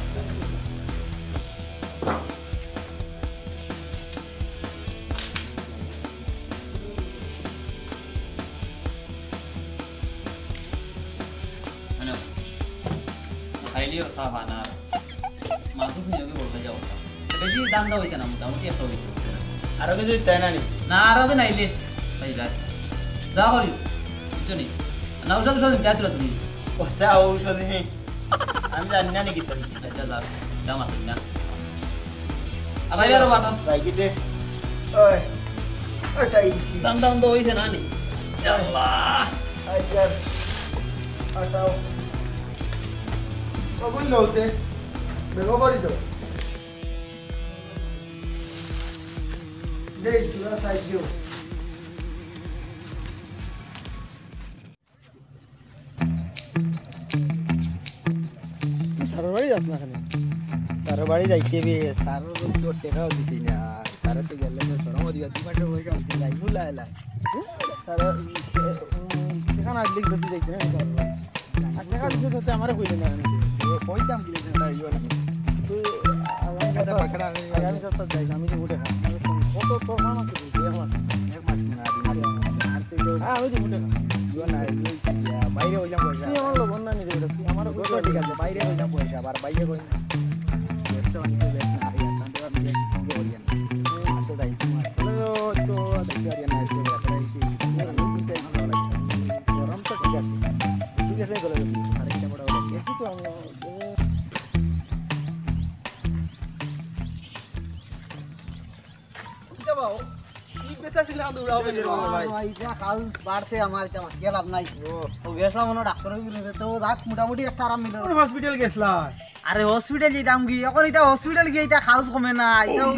মানে, খাইলিও চা পানা। মাসুস নিয়োগে বলতে যাও। বেশি দাম দা হইছে না, মোটামুটি একটা হইছে, বুঝছো না? আরো কিছু দিতে হয় না নি? না, আরো দিন আইলে। ভাই, যা। যা করিও। বুঝছো নি? না, ঔষধ, ঔষধ দিতে আছো তুমি। কথা ঔষধ নেই। আমি জানি না নি কিতা। আচ্ছা, যা। যা, মাসুস, যা। আবার আরো বাটো। ভাই, কিতে? ওই, ওটাই দিছি। দাম, দাম তো হইছে না নি? আল্লাহ। আইজার, আটাও। কবুল লওতে। বেগো করি দাও। দে, তোরা সাইজ দিও। সারর বাড়ি যাস না কেনে? সারর বাড়ি যাইতে বে, সারর তো টেকাও দিছি না। সারে তো গেলে তো শরম অইয়া দুই মাসের পয়সা উঠে যাইবো লায় লায়। সারে, উম, সেখানে আগ দিক ধরতে যাইতে না, সারর বাড়ি। আর টেকা দিতে তো আমারে কইলে না। কইতাম কি, না, ইয়ে না। তুই আগামী সপ্তাহ, আগামী সপ্তাহ যাইস, আমি তো উঠে খাই। কত তোর কাম আছে? এক মাস। এক মাস না, আর দুই মাস। আর তুই তো হ্যাঁ, আমি তো উঠে খাই। ইয়ে না, ইয়ে, বাইরে হইলাম পয়সা। তুই আমার লবণ না নিবি, তুই আমার কত ঠিক আছে, বাইরে হইলাম পয়সা, আবার বাইরে কই? ব্যবসা বাণিজ্য বেশ না, আর ইয়ার কাম তো আমি বেশ সুন্দর করি না। আর তো যাই, তোমার। তো, তো, দেখতে পারি না, এসে বেড়াতে আসি। গরম তো ঠিক আছে। ঠিক আছে, বলে দিবি। আর এটা বড় হলো। এসে তো আমি, উঠতে পাও। কি বেচা ছিল না দৌড়াও বেশি বলো ভাই। ভাই, এটা কাল বাড়ছে আমার, এটা মাছ গেলাম নাই। ও। ও গেছিলাম মনে হয় ডাক্তারের কাছে, তো যাক মোটামুটি একটা আরাম মিলল। কোন হসপিটাল গেছিলা? আরে হসপিটাল যেতাম কি, এখন এটা হসপিটাল গিয়া এটা খাউজ কমে না, এটা ও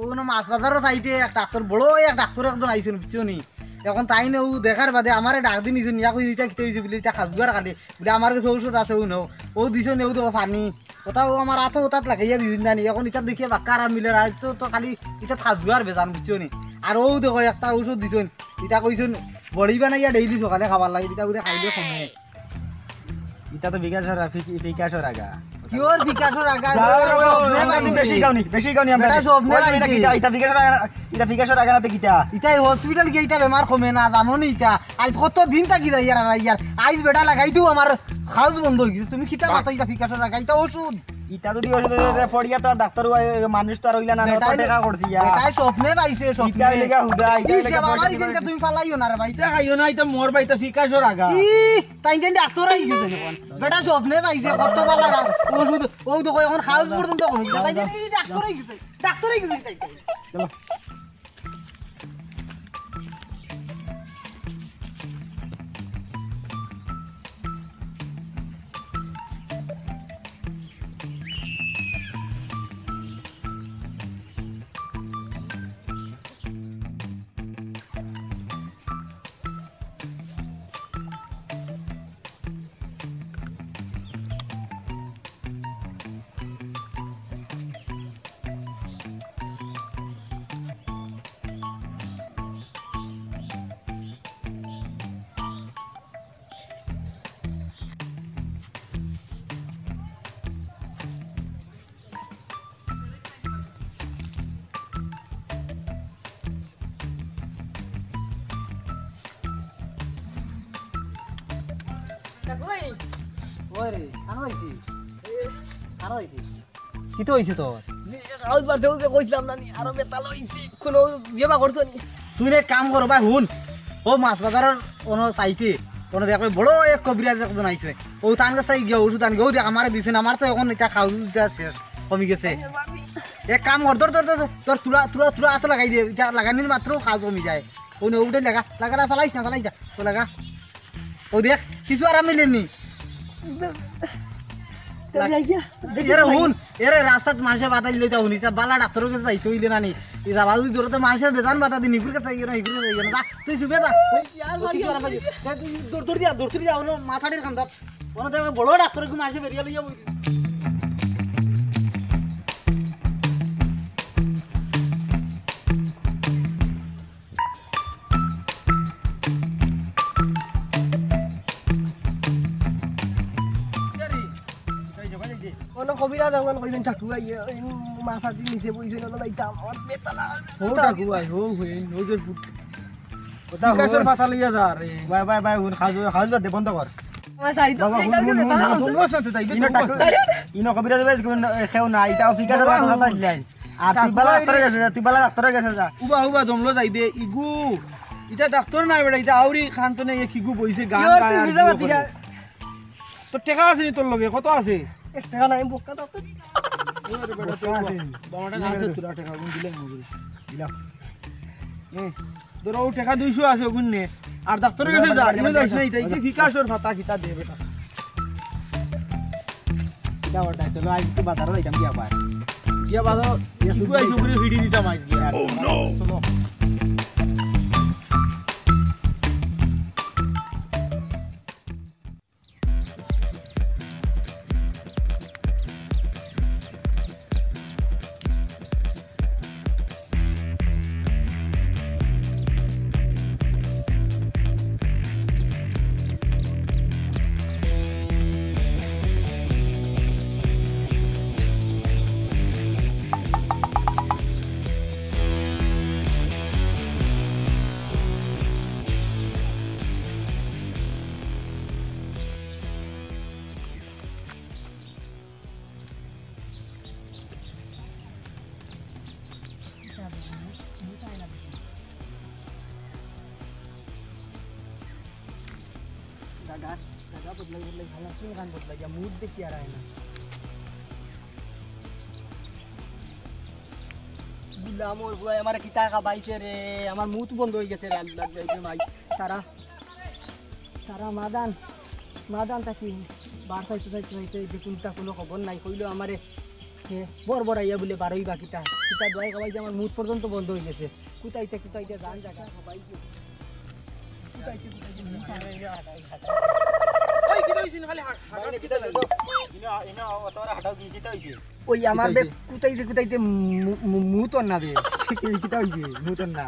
কোনো মাছ বাজারর সাইডে এক ডাক্তার, বড় এক ডাক্তার একজন আইছইন, বুঝছো নি? এখন তাইন ও দেখার বাদে আমারে ডাক দি নিছইন, ইয়া কই এটা কিতা হইছে বুলে, এটা খাজুয়ার খালি, বুলে আমার কাছে ঔষধ আছে, ও নেও, ও দিছইন, ও দেখো পানি, কথা ও আমার আতো ওতাত লাগাইয়া দিছইন জানি, এখন ইতাত দেখিয়া বাক্কা আরাম মিলে, আর তো, তো খালি ইতাত খাজুয়ার বেজান, বুঝছো নি? আর অউ দেখো একটা ঔষধ দিছইন, ইটা কইছইন বড়ি বানাইয়া ডেইলি সকালে খাবার লাগি, ইটা করে খাইলে কমে। ইটা তো বিকাশর আ-, ফি-, ফিকাশর আগা। কিওর ফিকাশর আগা? যাও, ইটা স্বপ্নে পাইছে। বেশি গাউনি, বেশি গাউনি আমরা। বেটা স্বপ্নে ওই, ইটা পাইছে। কিতা? ইটা ফিকাশর আগা, ইটা ফিকাশর আগা না তো কিতা? ইটা hospital গিয়া ইটা বেমার কমে না, জানো নি ইটা? আইজ কত দিন থাকি যাইয়ার আর আইয়ার। আইজ বেটা লাগাইতেউ আমার খাউজ বন্ধ অই গেছে। তুমি কিতা মাতো ইটা ফিকাশর আগা? ইটা ঔষধ। ইটা যদি ঔষধ অইলে পড়িয়া তো আর ডাক্তার অই, মানুষ তো আর অইলা না, অত বেটায়, টেকা খরচিয়া। বেটায় স্বপ্নে পাইছে, স্বপ্নে। ইটা অইলে গা হুদা, ইটা ইস, অইলে গা বাবা, পড়িয়া ইখানটা তুমি ফালাইও না রে ভাই। ইটা খাইও না, ইটা মর ভাই, ইটা ফিকাশর আগা। ই, তাইন তাইন ডাক্তার অই গেছে অখন। বেটা স্বপ্নে পাইছে, কত ভালা রা-, ঔষধ, অউ দেখো অখন খাউজ পর্যন্ত কমে গেছে। তাইন তাইন এই ডাক্তার অই গেছে, ডাক্তার অই গেছে তাইন তাইন। চলো। ওরে, আনো আইছি। আনো আইছি। কিতা অইছে তোর? যে খাউজ বাড়ছে, অউ যে কইছিলাম না নি, আরো বেতাল অইছে। কুনু বিয়া করছো নি? তুই এক কাম কর বা হুন, অউ মাছ বাজারর অনো সাইডে, অনো দেখবে বড় এক কবিরাজ একজন আইছে। অউ তান গেছ থাকি গিয়া ঔষধ আনগি। অউ দেখ, আমারে দিছইন, আমার তো অখন ইটা খাউজ ইটা শেষ, কমি গেছে। এক কাম কর, ধর, ধর, ধর, ধর, তুরা, তুরা, তুরা আতো লাগাই দে, ইটা লাগানির মাত্র খাউজ কমি যায়। অউ নে, অউটাই লাগা, লাগা, না, ফালাইছ না, ফালাইছ না, অউ লাগা। অউ দেখ, কিছু আরাম মিলেনি। তে লাগ-, যাই গিয়া, দেখি এরে ভাই। হুন, এরে রাস্তাত মানষে বাতাইল লইতা হুনিস না, বালা ডাক্তারর গেছে যাইতে অইলে না নি। ই যাবা যদি দৌড়াতে মানষে বেজান বাতা দি নিগুর গেছে যাইও না, হিগুর গেছে যাইও না। যা, তুই শুবে যা। ওই, আর ও কিছু ভাই, আরাম পাইছে। যা, তুই দৌড়, দৌড় দিয়া, দৌড়, দৌড় দিয়া, অনো মাথাটির কান্দাত। অনো দেখবে বড় ডাক্তার ঘুম আসে বেরিয়া লইয়া বই। অনো কবিরাজ আঙ্গন কইবেন চাকু আইয়ে, ওই মাথা দিয়ে নিচে বইছে, অনো যাইতাম, আমার বেতালা। ও চাকু ভাই, ও হইন, ও যে ফুট। কথা বিকাশর হুন। মাথা লইয়া যা রে। ভাই, ভাই, ভাই, হুন, খাওয়া, খাওয়া বাদ দে, বন্ধ কর। আমার শাড়ি তো বাবা, হুন, হুন, হুন, হুন। জমলস না তো তাই, ইনো জমলস ডাক্তার, না। ইনো কবিরাজ ভাই, কেউ না, ইউ নাই, ইটা বিকাশর বাবা, মাথা হুন। লইলাই। আর তুই বালা ডাক্তারর গেছে যা, তুই বালা ডাক্তারর গেছে যা। উবা, উবা, জমলো যাইবে, ইগু। ইটা ডাক্তার নাই বেটা, ইটা আউরি খান তো নাই, কিগু বইছে, গান ইয়ো, গায় তুই আর মিছা ইগু মাতি করে। না। তোর টেকা আছে নি তোর লগে? কত আছে? এক টেকা নাই, বক্কা তো। ওরে বেটা, বক্কা আছে। বাবাটা না আছে, তোরা টেকা গুন দিলে মনে করি। দিলাম। এ, ধরো, ও টেকা দুইশো আছে, ওগুন নে। আর ডাক্তারর গেছে যা, ইনো যাইস না, ইটা কি বিকাশর পাতা কিতা দে বেটা। কিতা ওটা, চলো, আইজ একটু বাজারো যাইতাম কি আবার? গিয়া বাজারো, কি কই আইছো করে ভিড়ি দিতাম আইজ গিয়া। চলো। জাগা, জাগা বদলাই বদলাই খাইয়া, কোন গান বদলাই গিয়া, মুড দেখি আর আয় না। গুলামর বুয়াই আমার কিতা খাবাইছে রে, আমার মুত বন্ধ অই গেছে রে, আল্লাহ, এই যে মাই, সারা, সারা মাদান, মাদান থাকি বার চাইতে চাইতে চাইতে, এই যে কোনটা কোনো খবর নাই, কইলো আমারে, হে, বর বর আইয়া বুলে বারোই বা কিতা, কিতা দোয়াই খাবাইছে, আমার মুত পর্যন্ত বন্ধ অই গেছে। কুতাইতে, কুতাইতে জান জাগা, সবাই কি? কুতাইতে, কুতাইতে জান জাগা। ওই, কিতা অইছে? খালি হাট, হাট, ভাই, কিতা কিতা অইছে? ইনো, ইনো, অত বড় হাটাও কি, কিতা অইছে? ওই আমার কিতা বে, অইছে? কুতাইতে, কুতাইতে মু-, মু-, মুতর না বে। কি, কিতা অইছে? মুতর না।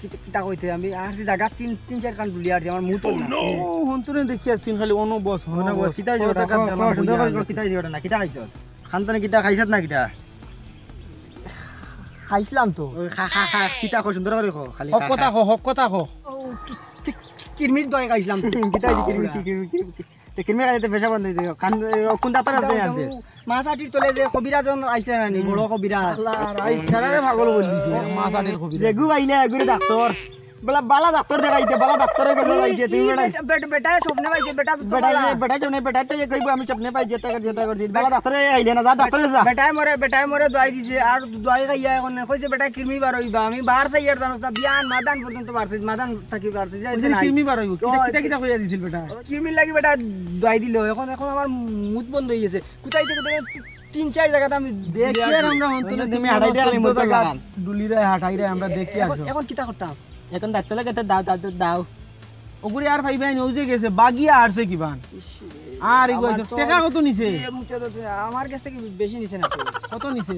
কিতা কিতা কইতে আমি আর যে জাগা তিন তিন চাইর খান ডুলিয়া আর আমার মুত না। ও, হন্তনে দেখি আর তিন খালি অনো বস, অনো বস। কিতা অইছে ওটা? জাগা ক, ক, দিলাম সুন্দর করি ক, কিতা অইছে ওটা না? কিতা খাইছস? খানতানে কিতা খাইছত না কিতা? খাইছিলাম তো। ওই খা, খা, খা, কিতা ক, সুন্দর করি ক, খালি হক খা, কথা খা। ক, হক কথা ক। ও, কি, কি, কি, কিরমির দই খাইছিলাম। কিতা অইছে কিরমি, কি, কিরমি, কিরমি, কি? তে কিরমি খাইলে তো পেশা বন্ধ অই যাইবো। খান, এ, ও কোন ডাক্তার আছে আনতে? মাছ আটির তলে যে কবিরাজ জন আইছলা না নি, বড় কবিরাজ। আল্লাহ, আর এই সারারে পাগল করি দিছে, মাছ আটির কবিরাজ। যেগু পাইলে, এগুরে ডাক্তার। বলা, বালা ডাক্তার দেখাইতে, বালা ডাক্তারর গেছে যাইতে, তুমি এই বেটা। বেটা, বেটা, বেটায় স্বপ্নে পাইছে, বেটা তো বেটা, বালা। এ, বেটা যেমনে, বেটা তো এ কইবো, "আমি স্বপ্নে পাইছি, এটা করছি, এটা করছি।" বালা ডাক্তারে আইলে না, যা ডাক্তারে যা। বেটায় মরে, বেটায় মরে দোয়াই দিছে, আর দোয়াই খাইয়া এখন কইছে, "বেটা কিরমি বার অইবা।" আমি বার চাইয়ার জানোস না, বিয়ান মাদান পর্যন্ত বার চাই, মাদান থাকি বার চাই, যাইতে ওই দিন নাই। কিরমি বার অইবো, কিতা, ও, কিতা, কিতা কইয়া দিছিল বেটা? কিরমির লাগি বেটা দোয়াই দিল, এখন, এখন আমার মুত বন্ধ অই গেছে। কোথায় থেকে দেখো, তি-, তিন চাইর জাগাত আমি দেখি আর আমরা অন্তত তুমি তিন হাঁটাই দিয়ে খালি চোদ্দ মুখটা জাগাত লাগান। ডুলি দেয়, হাঁটাই দেয়, আমরা দেখি আর এখন, সব। এখন কিতা করতাম? এখন ডাক্তারর কাছে দাও, দাও, দাও, দাও। ওগুলি আর পাইবাই না, ওই যে গেছে, বাগিয়া আরছে কিবান। ইস, আর এগুলো আমার তো তো টেকা কত নিছে? সে মুখে তো আমার কাছ থেকে বেশি নিছে না তো। কত নিছে?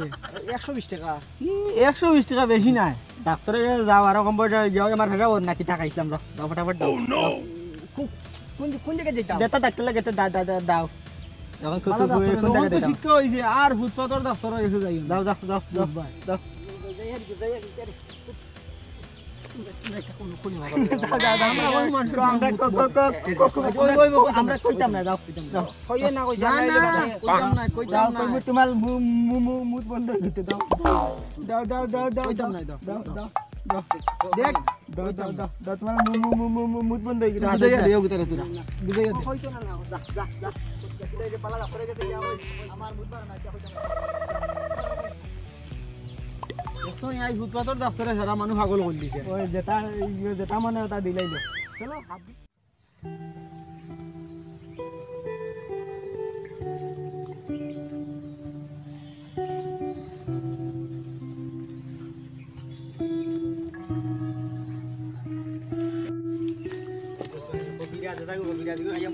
একশো বিশ টাকা। ই, একশো বিশ টাকা বেশি নাই। ডাক্তারর কাছে যাও, আরো কম পয়সা অই গিয়া, আমার পেশা বন্ধ না, কিতা খাইছিলাম, দাও, দাও, ফটাফট দাও। দাও। কো-, কোন, কোন জাগাত যাইতাম? বেটা ডাক্তারর কাছে দাও, দাও, দাও, দাও। এখন কো-, ভালো কো-, কো-, ডাক্তার, কোন জাগাত তখন তো যাইতাম? শিক্ষা অইছে, আর ফুটপাতর ডাক্তারর কাছে যাইও না। দাও, যাও, যাও, যাও, বুঝবায়। যাও। দাও, দাও, দাও, আমরা দাও। ওই মানুষ আমরা ক-, ক-, ক-, ক-, ক-, ওই, ওই, ওই, ওই, আমরা কইতাম না, যাও, যাও। কইয়ে না, কইছে, না, আমরা না, এটা না, কইতাম না, কইতাম যাও, না। কইবো তোমার মু-, মু-, মু-, মুখ বন্ধ অই গেছে, দাও। দাও, দাও, দাও, দাও, কইতাম দাও। না, দাও। দাও, দাও, দাও। দেখ, দাও, দাও, দাও, দাও, তোমার মু-, মু-, মু-, মু-, মু-, মুখ বন্ধ অই গেছে। বুঝাইয়া দে, ওকে তারা তোরা। বুঝাইয়া দে। কইতো না, না, যা, যা, যা। এই যে পালা, যা, করে গেছে, যা, ওই, আমার মুখ বার না, যা, কইতাম না। দেখছো নি, এই ফুটপাতর ডাক্তারে সারা মানুষ পাগল করি দিছে। ওই যেটা, যেটা মনে হয় তা দিলাইলো। চলো, হাবি।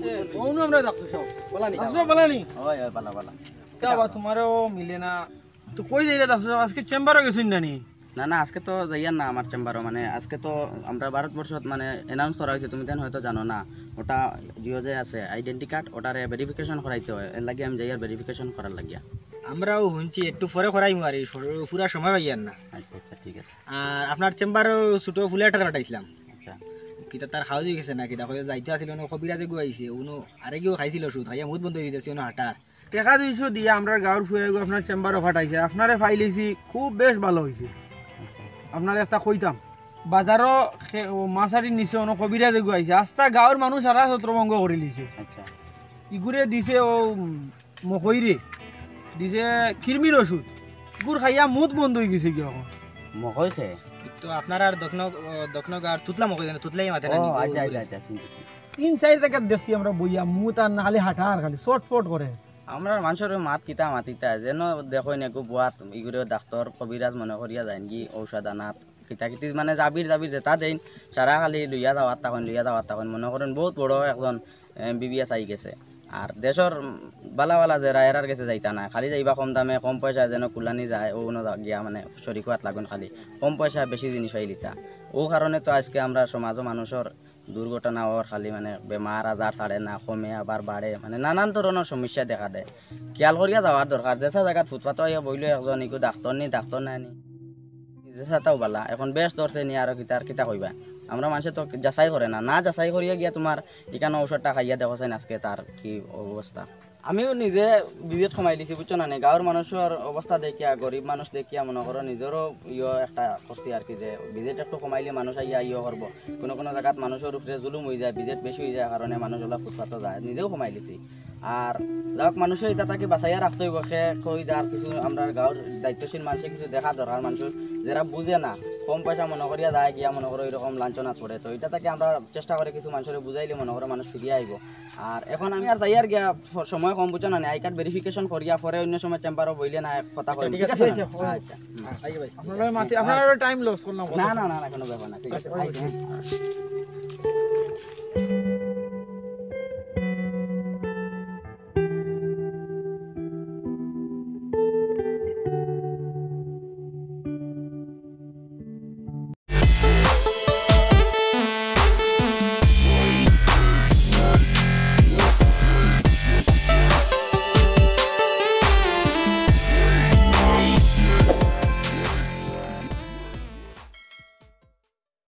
এ, অনো আমরা ডাক্তার সাব। বলা নি? ডাক্তার সাব, বলা নি? ওই, ওই, বলা, বলা। কিতা বা, তোমারও মিলে না। তো কই যাইরা ডাক্তার সাব? আজকে চেম্বারো গেছইন না নি? না, না, আজকে তো যাইয়ার না আমার চেম্বারো, মানে, আজকে তো আমরা ভারতবর্ষত, মানে, announce করা অইছে, তুমি তেন হয়তো জানো না, ওটা জিও যে আছে, identity card, ওটারে verification করাইতে হয়, এর লাগি আমি যাইয়ার verification করার লাগিয়া। আমরাও হুনছি, একটু পরে করাইমু আর, এই স-, পুরা সময় পাইয়ার না। আচ্ছা, আচ্ছা, ঠিক আছে। আর আপনার চেম্বারো ছোট ফুলেটারে পাঠাইছিলাম। আচ্ছা। কিতা তার খাওয়া অই গেছে না কিতা? কইয়া যাইতে আছিল, অনো কবিরাজ এগু আইছে, অনো আরেগেও খাইছিল ওষুধ, খাইয়া মুখ বন্ধ অই গেছে, অনো হাঁটার। টেকা দুইশো দিয়া আমরার গাঁওর ফুয়া এগু আপনার চেম্বারো পাঠাইছে, আপনারে পাইলিছি, খুব বেশ ভালো অইছে। আচ্ছা। আপনারে একটা কইতাম, বাজারো খে-, ও মাছাটির নিচে অনো কবিরাজ এগু আইছে, আস্তা গাঁওর মানুষ সারা ছত্রভঙ্গ করিলিছে। আচ্ছা। ইগুরে দিছে ও, উম, মকইরে, দিছে কিরমির ওষুধ, ইগুর খাইয়া মুখ বন্ধ অই গেছে গি অখন। মকই খে? তো আপনার আর দক্ষিণ, ও, দক্ষিণ গাঁওর তুতলা মকই জানে, তুতলাই মাতে না ও, নি, আচ্ছা, ওগুরে। আচ্ছা, আচ্ছা, চিনছি, চিনছি। তিন চাইর জাগাত দেখছি আমরা বইয়া, মুখ আর না খালি হাঁটা আর খালি ছটফট করে। আমরার মানষর মাত কিতা মাতিতা, যেন দেখইন এগু বুয়াত, ইগুরে ডাক্তর, কবিরাজ মনে করিয়া যাইন গি, ঔষধ আনাত, কিতা কিতি মানে জাবির জাবির যেতা দেইন, সারা খালি লইয়া যাওয়াত থাকইন, লইয়া যাওয়াত থাকইন, মনে করইন বউত বড় একজন এমবিবিএস আই গেছে। আর দেশর, উম, বালা বালা যেরা এরার গেছে যাইতা নায়, খালি যাইবা কম দামে, কম পয়সায় যেন কুলানি যায়, অউ অনো যা-, গিয়া মানে শরিক অওয়াত লাগইন খালি। কম পয়সায় বেশি জিনিস পাইলিতা। অউ কারণে তো আইজকে আমরার সমাজো মানষর দুর্ঘটনা অর খালি মানে বেমার আজার ছাড়ে না, কমে আবার বাড়ে, মানে নানান ধরনর সমস্যা দেখা দেয়। খিয়াল করিয়া যাওয়ার দরকার। যেছা জাগাত ফুটপাতো আইয়া বইলো একজন, ইগু ডাক্তর নি, ডাক্তর নায় নি। যেছা তাও বালা, এখন বেশ ধরছে নি, আরো কিতা, আর কিতা কইবা? আমরা মানষে তো যাচাই করে না, না যাচাই করিয়া গিয়া তুমার ইখানো ঔষধটা খাইয়া দেখো চাইন আইজকে তার কি অবস্থা। আমিও নিজে ভিজিট কমাইলিছি, বুঝছো না নি? গাঁওর মানষর অবস্থা দেখিয়া, গরিব মানুষ দেখিয়া মনে করো নিজরও ইয়ো একটা করছি আর কি, যে ভিজিট একটু কমাইলে মানুষ আইয়া ইয়ো করবো। কুনু কুনু জাগাত মানষর উপরে জুলুম অইযায়, ভিজিট বেশি অইযায় কারণে মানুষ অলা ফুটপাতো যায়, নিজেও কমাইলিছি। আর যাউক, মানষে ইতা থাকি বাচাইয়া রাখতে অইবো। কে কই যার কিছু আমরার গাঁওর দায়িত্বশীল মানষে কিছু দেখা দরকার, মানষর যেরা বুঝে না, কম পয়সা মনে করিয়া যায় গিয়া মনে করো ইরকম লাঞ্ছনাত পড়ে। তো ইতা থাকি আমরা চেষ্টা করি কিছু মানষরে বুঝাইলে মনে করো মানুষ ফিরিয়া আইবো। আর এখন আমি আর যাইয়ার গিয়া, ফ-, সময় কম, বুঝছো না নি? আই কার্ড ভেরিফিকেশন করিয়া পরে অইন্য সময় চেম্বারো বইলে না কথা আচ্ছা, কইমু, ঠিক ঠিক আছে, আছে? ঠিক আছে। আচ্ছা, হুম। আইও ভাই। আপনারা মাতি, আপনারা টাইম লস করলাম। না, না, না, না, কুনু ব্যাপার না, ঠিক আছে। আচ্ছা, আইচ্ছা।